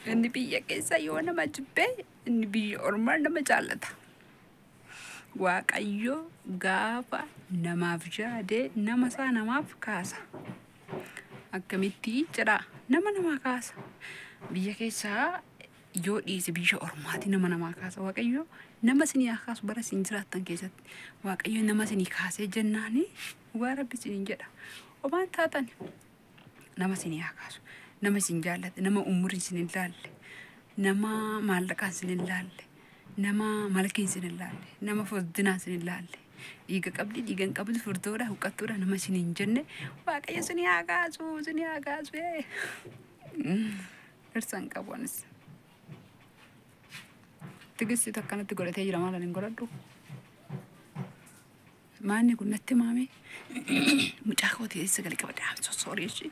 Inni biyya keessa yoo nama jibbee, inni biyya ormaa nama jaallata. Waaqayyo gaafa namaaf yaade nama isaa namaaf kaasa. Akkamitti jedhaa, nama namaa kaasa. Biyya keessaa yoo dhiise biyya ormaati nama namaa kaasa. Waaqayyo nama isinii haa kaasu bara isin jiraattan keessatti. Waaqayyo nama isinii kaasee jennaani, dhugaa Rabbi isiniin jedha. Homaan taatan nama isinii haa kaasu. Nama isin jaallate, nama umurii isin hin laalle, nama maallaqaan isin hin laalle, nama malkiin isin hin laalle, nama furdinaan isin hin laalle. Dhiiga qabdi, dhiiga hin qabdu, furdoodha, huqqattuudha nama isin hin jenne Waaqayyo isinii haa kaasu, isinii haa kaasu. Dhirsa hin qabu anis. Tigistitu akkanatti godhatee jira, maal ani hin godhadhu? Maanni kun natti maame mucaa kooti sagalee qabadha. I'm so sorry ishee.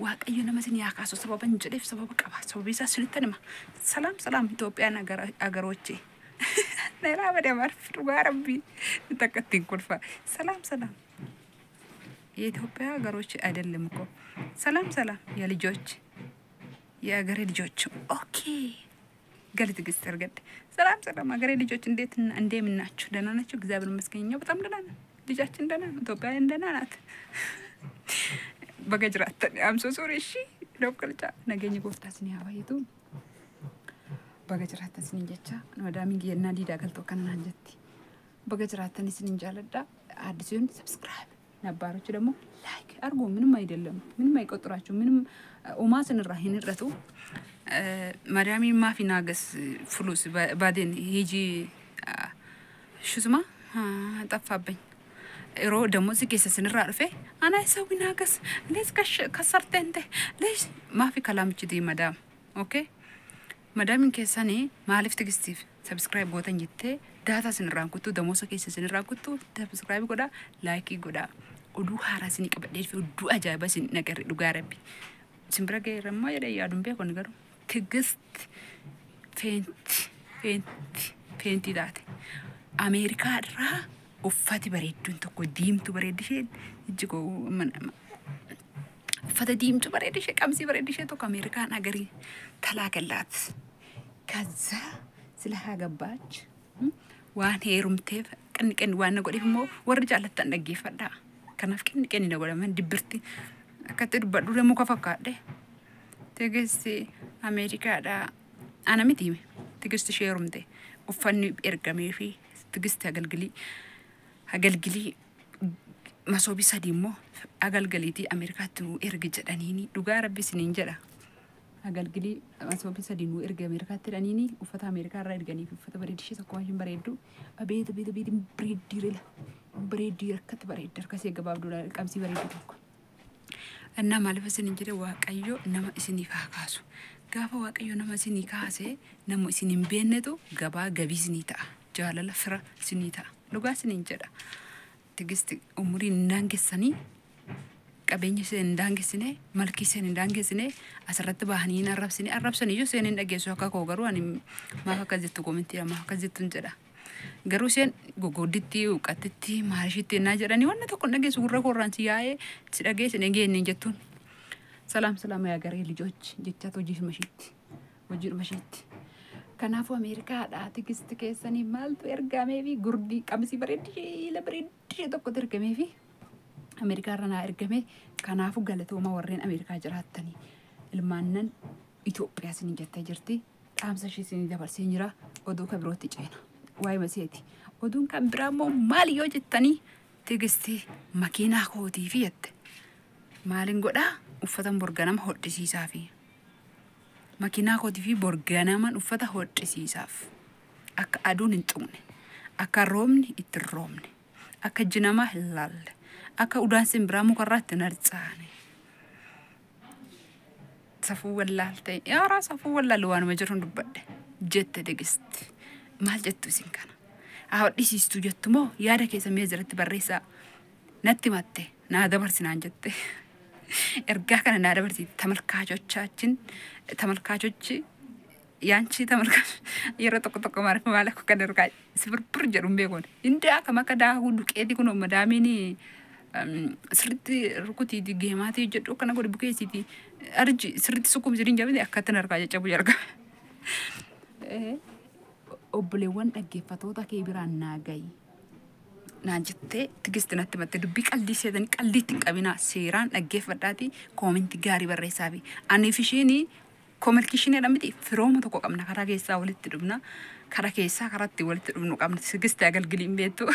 Waaqayyo nama isin haa kaasu sababa hin jedheef sababa qaba. Sababi isaa isinitti hima. ሰላም ሰላም ኢትዮጵያን አገሮቼ ነራ በደማር dhugaa Rabbii takka ittiin kolfa. ሰላም ሰላም የኢትዮጵያ ሀገሮች አይደለም እኮ፣ ሰላም ሰላም የልጆች፣ የአገሬ ልጆች። Okay, gali ትግስት argadhe. ሰላም ሰላም አገሬ ልጆች፣ እንዴት እንደምን ናችሁ? ደህና ናችሁ? እግዚአብሔር ይመስገን እኛ በጣም ደህና ነን። ልጃችን ደህና ነው። ኢትዮጵያ ደህና ናት። Baga jiraattan. I'm so sorry ishii dookkalcha. Nageenya Gooftaa isinii haa baay'atu. Baga jiraattan isiniin jecha madaamiin kiyyannaa diidaa galtoo akkana naan jetti. Baga jiraattan isiniin jaaladha. አዲሱን subscribe፣ ነባሮች ደግሞ like አርጉ። ምንም አይደለም፣ ምንም አይቆጥራችሁ፣ ምንም ኡማ ስንራ hinirratu. Madaamiin maafi naagas ፍሉስ ባዴን ሂጂ ሹስማ ጠፋብኝ። Yeroo ደሞዝ keessa sinirraa dhufe ana sawi naagas lees kasartente lees maafi kalaamichiti madaam. Okay, madaamiin keessanii maaliif Tigistiif subscribe gootan jettee data sinirraan kuttuu, damoosa keessa sinirraan kuttuu. Subscribe godhaa, like godhaa. Oduu haaraa isinii qabadhee fi oduu ajaa'iba isin nagarre, dhugaa Rabbi isin bira ga'eera immoo jedhee yaaduun beeku garuu Tigist faint faint faintii taate. Ameerikaa irraa uffati bareedduun tokko, diimtuu bareeddi isheen, ijji koo, uffata diimtuu bareeddi ishee, qamsii bareeddi ishee tokko Ameerikaan agarii talaagallaat. ከዛ ስላገባች waan heerumteef qinni qinni waan na godheef immoo warri jaallattan dhaggeeffadhaa. Kanaaf qinni qinni na godhaman dibbirti akkatti dubbadhu muka fakkaadhe. Tigisti Ameerikaadhaa ana miti, Tigisti ishee heerumte uffanni ergamee fi Tigisti agalgilii agalgilii masoobii sadii immoo agalgaliitii Ameerikaatti nuu ergi jedhaniini, dhugaa Rabbi isiniin jedha. Agalgilii masoobii sadii nuu ergi Ameerikaatti jedhaniini uffata Ameerikaa irraa erganii fi uffata bareeddi ishee tokko waan isheen bareeddu, abeet abeet abeet, bareeddii rila bareeddii rakkatti bareeddi harkasee gabaabduudha, qabsii bareeddu tokko. እና maaliif isiniin jedhe, Waaqayyo nama isiniif haa kaasu. Gaafa Waaqayyo nama isinii kaase nama isin hin beeknetu gabaa gabii isinii ta'a. Jaalala fira isinii ta'a. Dhugaa isiniin jedha. Tigisti umuriin hin daangessanii, qabeenya isheen hin daangessine, malkii isheen hin daangessine, asirratti bahanii hin arrabsine. Arrabsanii iyyuu isheen hin dhageessu akka koo, garuu ani maaf akkas jettu, commentiidha maaf akkas jettu hin jedha. Garuu isheen gogodditti, huqqattitti, maal ishiitti ennaa jedhanii wanna tokko hin dhageessu, gurra koorraan si yaa'ee si dhageesse dhageenye jettuun. ሰላም ሰላም የሀገሬ ልጆች jechaatu hojiidhuma ishiitti hojiidhuma ishiitti. Kanaafuu Ameerikaadhaa Tigisti keessanii maaltu ergamee fi gurdii qamisii bareeddii ishee bareeddii ishee tokkotu ergamee fi Ameerikaa irra naa ergame. Kanaafuu galatooma warreen Ameerikaa jiraattanii, ilmaannan Itoophiyaa isinii jettee jirti. Dhaamsa ishee isinii dabarsee jira. Oduu kan birootti ceena. Waa'ee maseeti. Oduun kan biraa immoo maali yoo jettanii, Tigisti makiinaa kootii fi jette. Maalin godhaa, uffata borganama hodhisiisaa fi makiinaa kootii fi borganaman uffata hodhisiisaaf, akka aduun hin tuqne, akka roobni itti hin roobne, akka iji namaa hin laalle, akka udaan simbiraa mukarraa itti hin harcaane. Safuu wallaalte yaaraa, safuu wallaalle, waanuma jiru dubbadhe jette Tigisti. Maal jettu isin kana? Haa hodhisiistuu jettu moo? Yaada keessa mee jalatti barreessaa. Natti matte naa dabarsinaan jette. Ergaa kana naa dabarsite. ተመልካቾቻችን ተመልካቾች ያንቺ ተመልካች yeroo tokko tokko maal maal akka kan ergaa sibirbir jedhu hin beekun. Inni akkam akka daakuu duqeeti kun madaamiin sirriitti rukutiiti geemaatii jedhu akkana godhi bukeessiiti. Arji sirriitti sukkuum jedhin jabine akkatti harkaa jajjabu jalqabe. Obboleewwan dhaggeeffatoota kee biraan naa gahi. Naan jettee Tigisti natti himatte. Dubbii qaldii seetanii qaldiitti hin qabinaa, seeraan dhaggeeffadhaati koomentii gaarii barreessaafi. Aniif isheen koominikeeshiniidha miti, firooma tokko qabna, karaa keessaa walitti dhufna, karaa keessaa karatti walitti dhufnu qabna. Tigisti agalgilii hin beektu.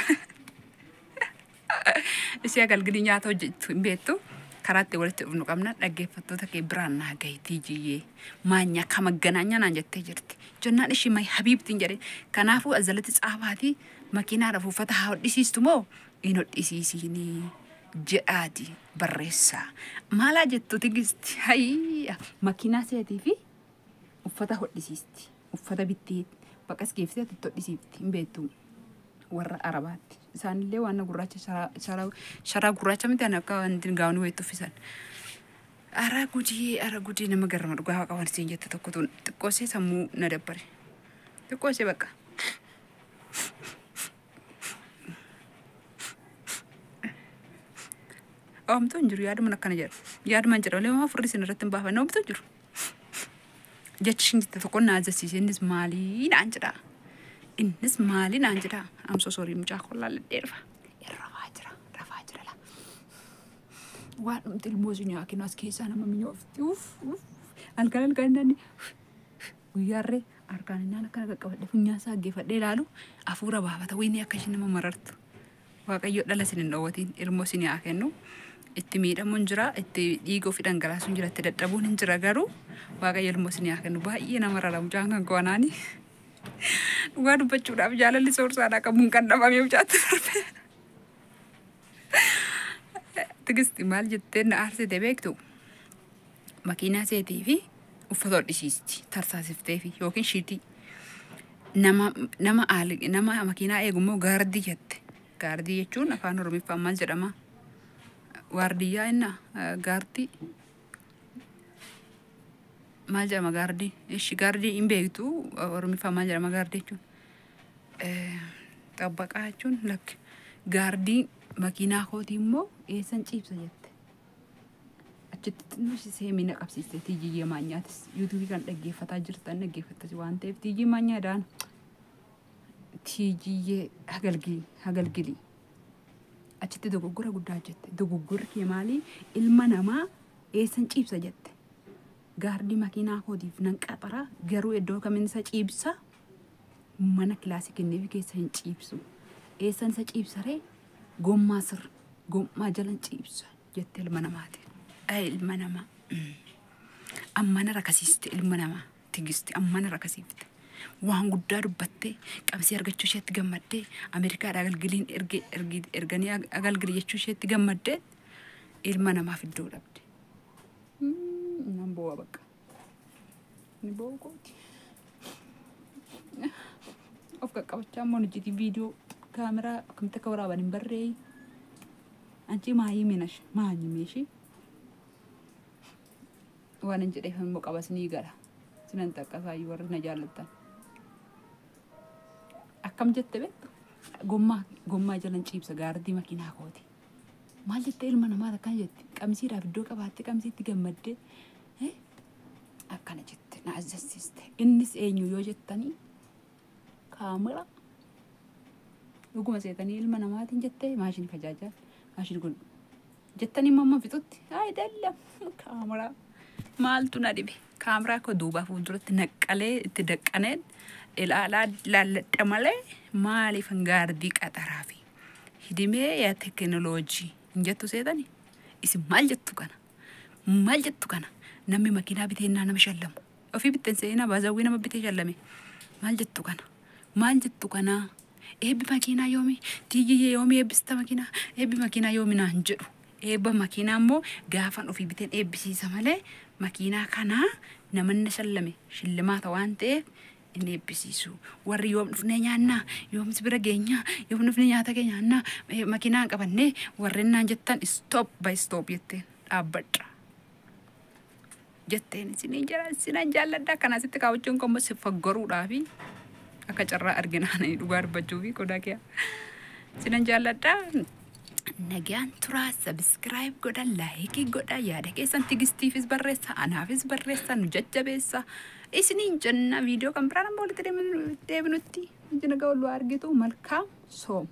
Ishee agalgilii nyaata hojjettu hin beektu. Karaatti walitti dhufnu qabna, dhaggeeffattoota kee biraan naa gahitii jiyyee maanya kama ganaanya naan jettee jirti. Jennaan ishii may habiibtiin jedhe. Kanaafuu azalatti tsaafaati makiinaadhaaf uffata haa hodhisiistu moo hin hodhisiisiinii jedhaati barreessaa. Maalaa jettu Tigisti? Hayya, makiinaa seetii fi uffata hodhisiisti. Uffata bittee baqas geessitee itti hodhisiifti hin beektu. Warra Arabaatti. Isaanillee waan gurraacha sharaa gurraacha miti akka wanti gaawonii wayitti uffisan. Ara gudii, ara gudii, nama garama dhugaa qaban siin jette tokkotu xiqqoosee sammuu na dabbare. Xiqqoosee bakka. Oomtuu hin jiru, yaaduma akkana jedha. Yaaduma hin jedha malee waan furri isin irratti hin baafanne oomtuu hin jiru. Jechi ishiin jette tokko na ajasiise. Innis maalii naan jedha. Innis maalii naan jedha. I'm so sorry, mucaa koo laalladhee dhufa. Rafaa jira, rafaa jira la. Waan dhumti ilmoo isin yaa kennu as keessaa nama minyoofti. Uff uff. Halkan halkan inni guyyaarree harkaan innaan akkana qaqqabadhe funyaan isaa geeffadhee ilaalu hafuura baafata. Wayinii akka ishiin nama marartu. Waaqayyo dhala isin hin dhoowwatiin, ilmoo isin haa kennu. Itti miidhamuun jira, itti dhiiga ofii dhangalaasuun jira, itti dadhabuun hin jira, garuu Waaqayyo ilmoo isin haa kennu. Baay'ee nama rara mucaan kan koonaani. Dhugaa dubbachuudhaaf jaalalli soorsaadhaa qabuun kan dhabamee mucaatti darbe. Tigisti maal jettee na aarsite beektu? Makiinaa seetii fi uffata hodhisiisti tarsaasiftee fi yookiin shiitii. Nama makiinaa eegu immoo gaardii jette. Gaardii jechuun afaan Oromiffaan maal jedhama? Waardiyyaa inna gaardii maal jedhama gaardii? Ishi gaardii hin beektu, Oromiffaan maal jedhama gaardii jechuun? Xabbaqaa jechuun lakki. Gaardii makiinaa kootii immoo eessan ciibsa jette. Achitti xinnoo seemina qabsiiste Tiijiyyee Maanyaatis. Yuutuubii kan dhaggeeffataa jirtan dhaggeeffattas waan ta'eef Tiijii Maanyaa daan. Tiijiyyee hagalgilii hagalgilii. Achitti dogoggora guddaa jette. Dogoggorri kee maali? Ilma namaa eessan ciibsa jette. Gaardii makiinaa kootiif nan qaxara, garuu iddoo kamiin isa ciibsa? Mana kilaasii kenneefi keessa hin ciibsu. Eessan isa ciibsaree? Gommaa sir gommaa jalan ciibsa jette ilma namaati. Ay ilma namaa. Ammana rakasiiste ilma namaa Tigisti, ammana rakasiifte. Waan guddaa dubbattee qabsee argachuu isheetti gammaddee, Ameerikaadhaa agalgiliin erganii agalgili jechuu isheetti gammaddee ilma namaaf iddoo dhabde. Nan boo'a bakka. Ni boo'u kooti. Of qaqqabachaa immoo hojjetii viidiyoo kaameraa akkamitti akka waraaban hin barree. Anchi maayii minash maanyi meeshii. Waan hin jedheef immoo qabas ni gala. Sinan xaqqasaayyuu warri na jaallattan. Akkam jette beektu? Gommaa jalan ciibsa gaardii makiinaa kooti. Maal jettee ilma namaa akkana jetti? Qamsiidhaaf iddoo qabaattee qamsiitti gammaddee akkana jette na ajjasiiste. Innis eenyu yoo jettanii kaamera. Dhuguma seetanii ilma namaatiin jettee maashinii fajaajaa maashinii kun jettanii mamma fixutti ayidalla kaameraa maaltu na dhibe? Kaameraa koo duubaa fuulduratti naqqalee itti daqqaneen ilaalaa laalladha malee maaliif gaardii qaxaraa fi hidimee yaa teekinooloojii hin jettu seetanii? Isin maal jettu kana? Maal jettu kana? Namni makiinaa biteennaa nama shallamu ofii bitteen seenaa baazawwii nama bitee shallame. Maal jettu kana? Maal jettu kana? Eebbi makiinaa yoomi? Tiijiyyee yoomi eebbista makiinaa? Eebbi makiinaa yoomi naan jedhu. Eebba makiinaa immoo gaafan ofii biteen eebbisiisa malee makiinaa kanaa namanna shallame shillimaata waan ta'eef hin eebbisiisu. Warri yoom dhufnee nyaannaa, yoom si bira geenyaa, yoom dhufnee nyaata kee nyaannaa, makiinaa hin qabannee warreen naan jettan stop by stop jetteen dhaabbadha. Jetteen isiniin jala isinan jaalladha. Kana asitti kaawwachuun kun si faggoruudhaafi akka carraa arginaan dhugaa dubbachuu fi qodaa kee. Isinan jaalladha. Nagaan turaa, subscribe godha, like godha, yaada keessan Tigistiifis barreessa, anaafis barreessa, nu jajjabeessa. Isiniin jenna, viidiyoo kan biraan amma walitti deebinutti ijji nagaa wal argitu malkaam soom.